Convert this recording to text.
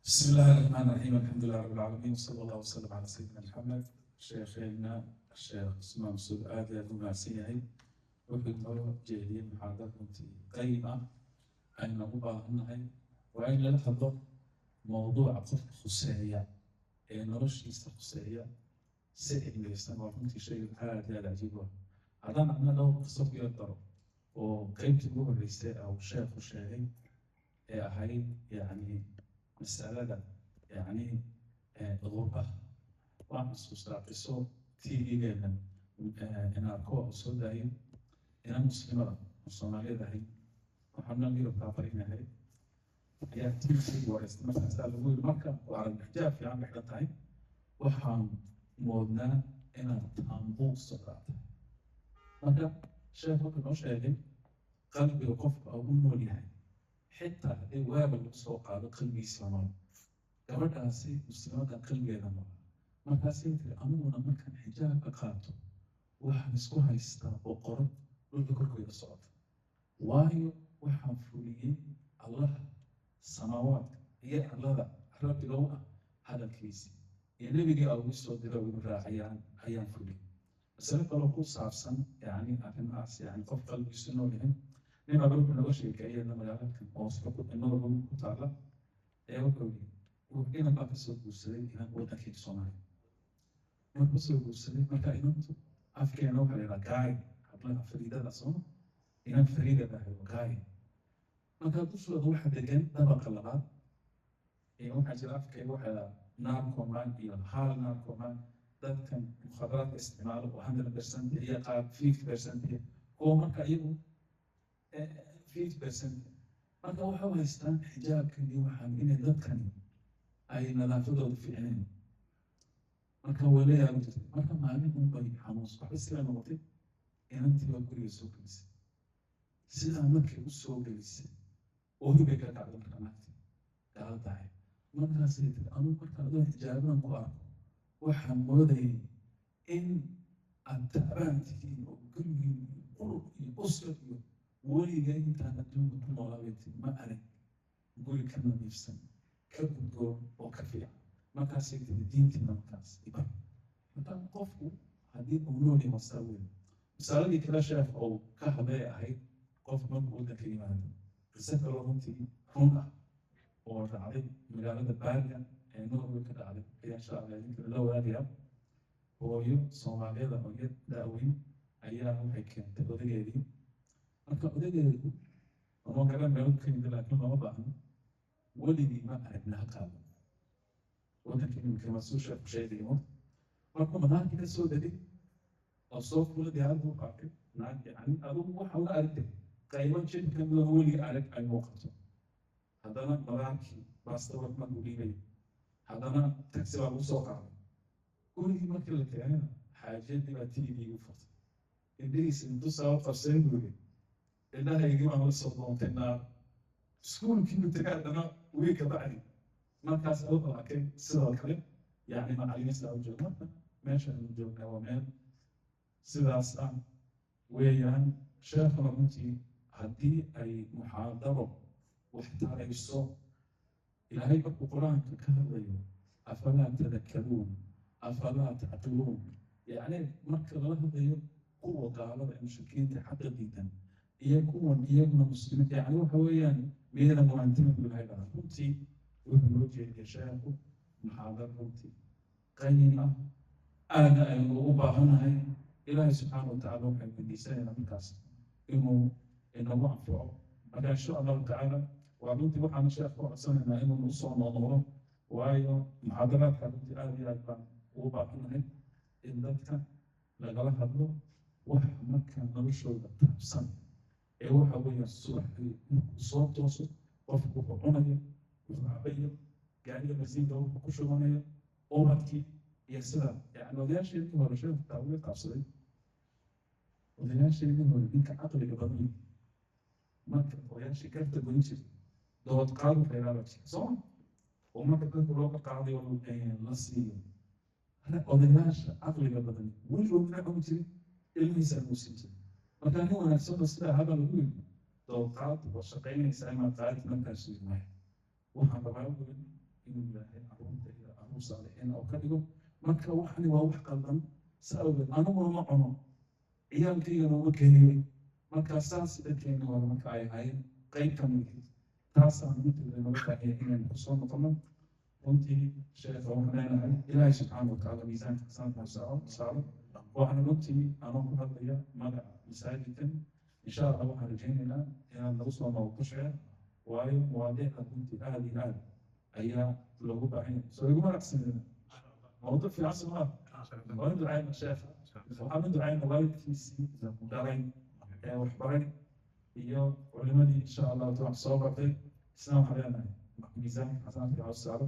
بسم الله الرحمن الرحيم، الحمد لله رب العالمين، وصلى الله وسلم على سيدنا محمد. شيخنا الشيخ عثمان مسعود aad iyo aad u mahadsan yahay. Wuxuu noo jeediyey muxaadaro runtii qayim ah aynu u baahannahay. Waa in lala hadlo mowduuca qofka khuseeya ee noloshiisa khuseeya si cilmiyeysan. Waa runtii shay aad iyo aad cajiib u ah. Haddaan adna dhowr qiso ku yar daro oo qeybtii ugu horreysay uu sheekhu sheegay ee ahayd, yacni, masalada, yacni, gurbaha, waan xusuustaa qiso TV-geena NRK oo soo daayay. Inan muslimada oo Soomaaliyad ahayd, waxaan Yurubkaa barinahay, ayaa TV wareystay. Markaasaa lagu yiri, marka waa arag xijaab fiican bay xidhan tahay, waxaan moodnaa inaad taambuug socdaa tahay. Marka sheekh wuxuu noo sheegay qalbiga qofka uu u nool yahay, xitaa haddii waaba lagu soo qaado, qalbigiisa nool. Gabadhaasi muslimada qalbigeeda nool. Markaasay tiri, aniguna markaan xijaabka qaato waxaan isku haystaa boqorad dhulka korkeeda socota, waayo waxaan fuliyey Allah samaawaadka iyo arlada rabbiga u ah hadalkiisii iyo nebigii ugu soo dira ugu raacayaan ayaan fuliyey. Masale kaloo ku saabsan, yani, arrimahaas, yani, qof qalbigiisu nool yahay, nin baa wuxuu nooga sheekeeyay magaaladan Oslo Norway ku taala ee wuxuu yiri, inan baa kasoo guursaday inan wadankii Soomaaliya. Markuu soo guursaday, marka inantu afkeena waxaa la yidhaha gaay, hablaha fariidada sooma, inan fariida dhahay oo gaay. Marka dushooda waxa degan dabaqa labaad ee waxaa jira afkeega waxaa la narcoman iyo hal narcoman, dadkan mukhadaraadka isticmaalo oo 100% iyo qaar 50% kuwa. Marka iyagu 50%, marka waxay u haystaan xijaabkan iyo waxaan inay dadkani ay nadaafadooda fiicnayn. Marka waa la yaabi jirtay. Marka maalin un bay xanuus waxba sila noqotay, inantii baa guriga soo gelisay. Sidaa markay u soo gelisay, oohi bay ka kacday. Marka naagti gaala tahay, markaasay tiri, anugu marka adoo xijaabadan ku arko waxaan moodayay in aad tacbaan tihiin oo gurigiin iyo qurub iyo uskar iyo weliga intaan adduunka ku noolaa, bay tiri, ma arag guri ka nadiifsan, ka gudgoon oo ka fiican. Markaasay tiri, diintiina markaas ibar. Marka qofku haddii uu nool yahay wasaa weyn. Masaaladii kale sheekh oo ka hadlay ahayd qof markuu waddanka yimaado, qiso kaloo runtii run ah oo dhacday magaalada Bergen ee Norway ka dhacday ayaa insha Allah idinka la wadaagaya. Hooyo Soomaaliyada oo yar daaweyn ayaa waxay keentay odageedii. Marka odageedu ama garan meel ka yimid, laakiin looma baahno, weligii ma aragna ha qaado waddankii imika masuu sheekhu sheegayo. Markuu madaarkii ka soo degay oo soo fuula diyaaraddu u qaatay naag, yani, adigu waxa la aragtay qaybo jirka midoo weligii arag ay muuqato. Haddana madaarkii baastaboort markuu dhiibay, haddana taxi baa lagu soo qaaday. Gurigii markii la keenayna, xaajadii baa TV u furtay. Indhihiisa intuu sabab qabsayn buu yiri, indhahaygii baan la soo doontay naar. Iskuulkii buu tegay haddana wiilka bacdi, markaas wuxuu arkay sidoo kale, yacni, macallimiin sidaa u jooga. Marka meesha aynu joognaa waa meel sidaas ah weeyaan. Sheekhuna runtii haddii ay muxaadaro wax tarayso, Ilaahay markuu Qur-aanka ka hadlayo, afalaa tadakaruun, afalaa tacqiluun, yacni, marka lala hadlayo kuwa gaalada ee mushrikiinta xaqa diidan iyo kuwan iyaguna muslimiinta, yacni, waxa weeyaan miyayna murantimin buu Ilahay dhahaa. Runtii wuxuu noo jeediyay sheekhu muxaadaro runtii qayim ah, aadna aynu ugu baahannahay. Ilaahay subxaana watacaala waxaynu weydiisanaynaa markaas inuu inagu anfaco. Marka insha Allahu tacaala waa runtii waxaan sheekh ku codsanaynaa inuu usoo noqnoqdo, waayo muxaadaraadka runtii aad iyo aad baan ugu baahannahay in dadka lagala hadlo wax marka noloshooda taabsan ee waxa weeyaan subaxdii markuu soo tooso qofku wuxuu cunayo, wuxuu cabayo, gaariga basiinka wuxuu ku shubanayo, ubadkii iyo sida, yani, odayaasheedii hore, sheekhu taa uga qabsaday, odayaasheedii hore ninka caqliga badan leh, marka odayaashii garta goyn jiray, dood qaad waxay laaba jira sooma, oo marka dadka looga qaadayo la siiyo, odayaasha caqliga badan weligood maxay cuni jiray? Ilmihiisa lagu siin jiray. Marka nin wanaagsan ba sidaa haba lagu yiri, dood qaad waa shaqaynaysaa imaad qaadid, markaasuu yiri, maya, waxaan rabaa buu Inuu Ilaahay carruurta iyo carruur saalixiin oo ka dhigo. Marka waxani waa wax qaldan. Sa awgeed aniguna ma cuno, ciyaalkaygana uma keeniyey. Marka saas dadkeena hore marka ay ahaayeen qayb ka mid taasaan runtii looga baahaya inaynu kusoo noqono. Runtii sheekha waxaan leenahay Ilaahay subxaana watacaala miisaanka xasanaadka saaro. Waxaan runtii anoo ku hadlaya magaca masaajidkan, insha Allah waxaan rajaynaynaa inaad nagu soo noqoto sheekh, waayo mawaadiicda runtii aada iyo aad ayaa loogu baahan yahay. Soo iguma racsanina mawduuc fiican somaa? Waan ducayna sheekha, waxaan u ducayna waalidkiisii dhalay ee waxbaray iyo culimadii insha Allahu taala soo bartay. Isna waxaan leenahay miisaanka xasanaadka saaro.